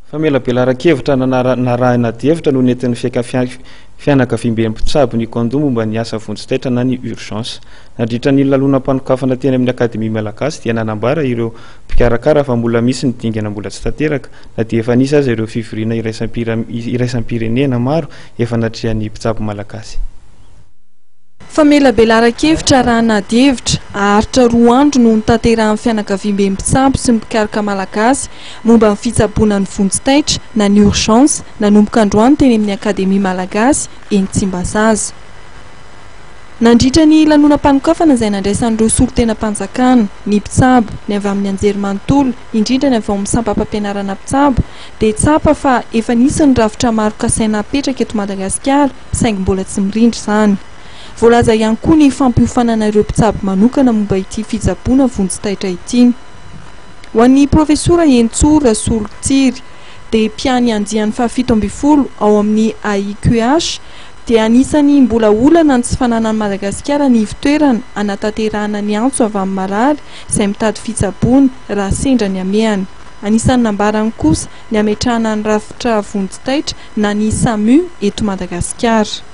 Famelabelaran-kevitra narahina adihevitra no nentin'ny fianakaviamben'ny mpitsabo nikaondoha momba ny asa vonjy taitra na ny urgence. Nandritra ny lanonam-panokafana teny amin'ny Akademia Malagasy dia nanambara ireo mpikarakara fa mbola misy ny dingana mbola tsy tanteraka na dia efa nisy aza ireo fivoriana iraisam-pirenena maro efa natrehan'ny mpitsabo malagasy. Famelabelaran-kevitra arahina adihevitra haharitra 2 andro no notanterahan'ny fianakaviamben'ny mpitsabo sy ny mpikaroka malagasy momba ny fitsaboana ny vonjy taitra na ny urgence nanomboka androany teny amin'ny Akademia Malagasy eny Tsimbazaza. Nandritra ny lanonam-panokafana izay nandraisan'ireo solontenam-panjakana, ny mpitsabo, ny avy amin'ny anjerimanontolo, indrindra ny avy ao amin'ny sampam-pampianarana mpitsabo, dia tsapa fa efa nisy ny rafitra maro kasaina hapetraka eto Madagasikara saingy mbola tsy mirindra izany. Voalaza ihany koa ny fampiofanana ireo mpitsabo manokana momba ity fitsaboana vonjy taitra ity. Ho an'ny Profesora Henintsoa Rasolotsiry, dia mpiany andiany faha-17 ao amin'ny AIQH, dia anisan'ny mbola olana ny tsy fananan'i Madagasikara ny ivon-toerana hanatanterahana ny antso avy amin'ny marary izay mitady fitsaboana raha sendra ny hamehana. Anisan'ny nambarany kosa ny hametrahana ny rafitra vonjy taitra na ny SAMU eto Madagasikara.